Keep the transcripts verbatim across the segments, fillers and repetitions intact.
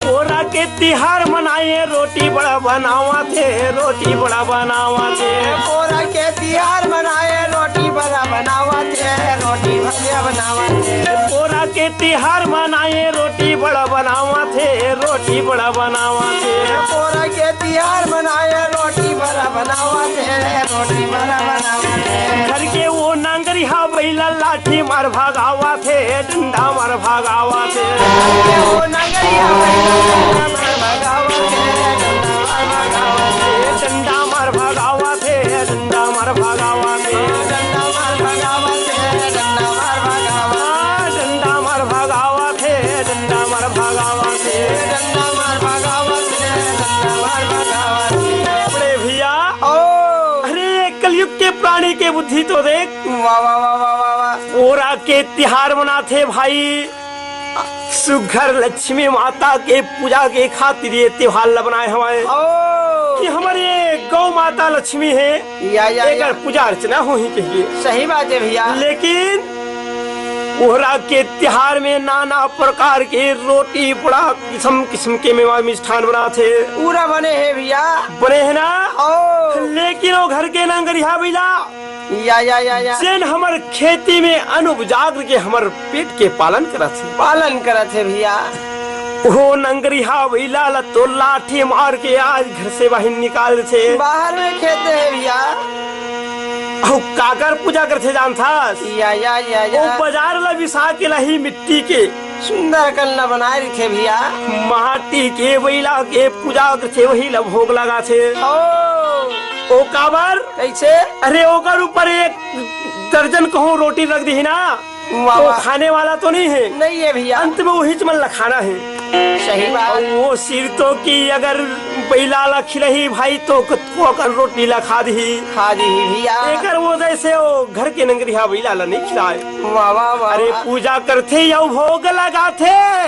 पोरा के तिहार मनाए, रोटी बड़ा बनावत हे, रोटी बड़ा बनावत हे। पोरा के तिहार मनाए, रोटी बड़ा बनावत हे, रोटी भजिया बनावत हे। पोरा के तिहार मनाए, रोटी बड़ा बनावत हे, रोटी बड़ा बनावत हे। पोरा के तिहार मनाए, रोटी बड़ा बनावत हे, रोटी बड़ा बनावत हे। घर के वो नंगरिहा बइला लाठी मार भगावत हे, डंडा मार भगावत हे। वो नंगरिहा बइला डंडा मार भगावत हे, डंडा मार भगावत हे। डंडा मार भगावत हे, डंडा मार भगावत हे, डंडा मार भगावत हे। हाँ, डंडा मार भगावत हे, डंडा मार भगावत हे। डंडा मार भगावत हे, डंडा मार भगावत हे। अरे भैया, ओ। अरे कलयुग के प्राणी के बुद्धि तो देख। वाह, वाह, वाह, वाह, वाह, वाह। पोरा के तिहार मनाथे भाई, सुघर लक्ष्मी माता के पूजा के खातिर ये तिहार ल बनाए हवय ओ। कि हमर ये गौ माता लक्ष्मी हे, या, या, एकर या। पूजा अर्चना होही कहिए। सही बात हे भैया। लेकिन पोरा के तिहार में नाना प्रकार के रोटी, बड़ा, किसम किसम के मेवा मिष्ठान बनाथे। पूरा बने हे भैया। बने हे ना? ओ। लेकिन वो घर के नंगरिहा बइला या, या, या, या। जेन हमर खेती में अन्न उपजा करके हमर पेट के पालन करत हे। पालन करत हे भैया। ओ नंगरिहा बइला ल तो लाठी मार के आज घर से बाहिर निकाल देथे। बाहर में खेत हे भैया। अउ काकर पूजा करथे जानथस? या, या, या, या। ओ बाजार ल बिसा के लाही मिट्टी के। सुंदर कन ल बनाए रहिथे भैया। माटी के बइला के पूजा करथे, वही ल भोग लगाथे। ओ। ओ काबर? कइसे? अरे ओकर ऊपर एक दर्जन कहूँ रोटी रख दिही ना, वाह, तो वाह। खाने वाला तो नहीं है। नहीं है भैया। अंत में वही मन ला खाना है। सही बात। अउ वो सिरतो कि अगर बइला ला खिलही भाई तो कतको अकन रोटी ला खा दिही। खा दिही भैया। एकर वजह से वो घर के नंगरिहा बइला ला नहीं खिलाए। वाह, वाह, वाह, अरे वाह। पूजा करथे या भोग लगाथे।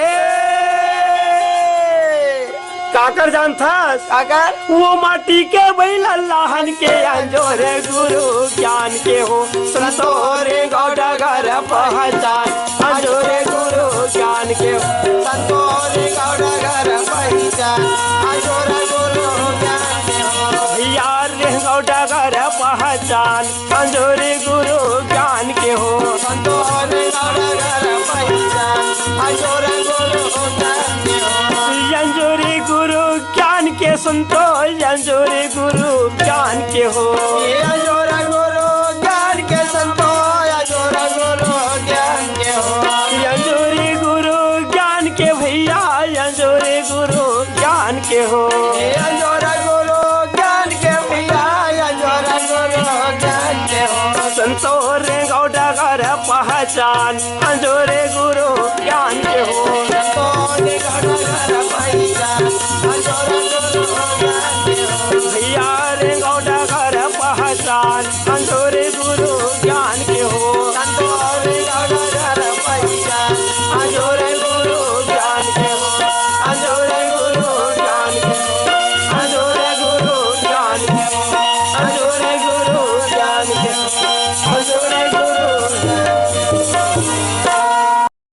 काकर जानथस? काकर? वो माटी के बइला लाहन के अंजोरे गुरु ज्ञान के हो। संतोरे गौ डगर पहचान, अंजोरे गुरु ज्ञान के हो। संतोरे गौ डगर पहचान, अंजोरे गुरु ज्ञान के हो। भैया रे गौ डगर पहचान, अंजोरे गुरु ज्ञान के हो। संतोरे गौ डगर पहचान, अंजोरे गुरु ज्ञान के हो। अंजोरे गुरु ज्ञान के संतोष, अंजोरे गुरु ज्ञान के हो। ये अंजोरे गुरु ज्ञान के संतोष, अंजोरे गुरु ज्ञान के हो। अंजोरे गुरु ज्ञान के भैया, अंजोरे गुरु ज्ञान के हो। ये अंजोरे गुरु ज्ञान के भैया, अंजोरे गुरु ज्ञान के हो। संतोरे गौ डगर पहचान, अंजोरे गुरु ज्ञान के हो। संतोरे गौ डगर पहचान, अंजोरे गुरु ज्ञान के हो। भैया रे गौ डगर पहचान, अंजोरे गुरु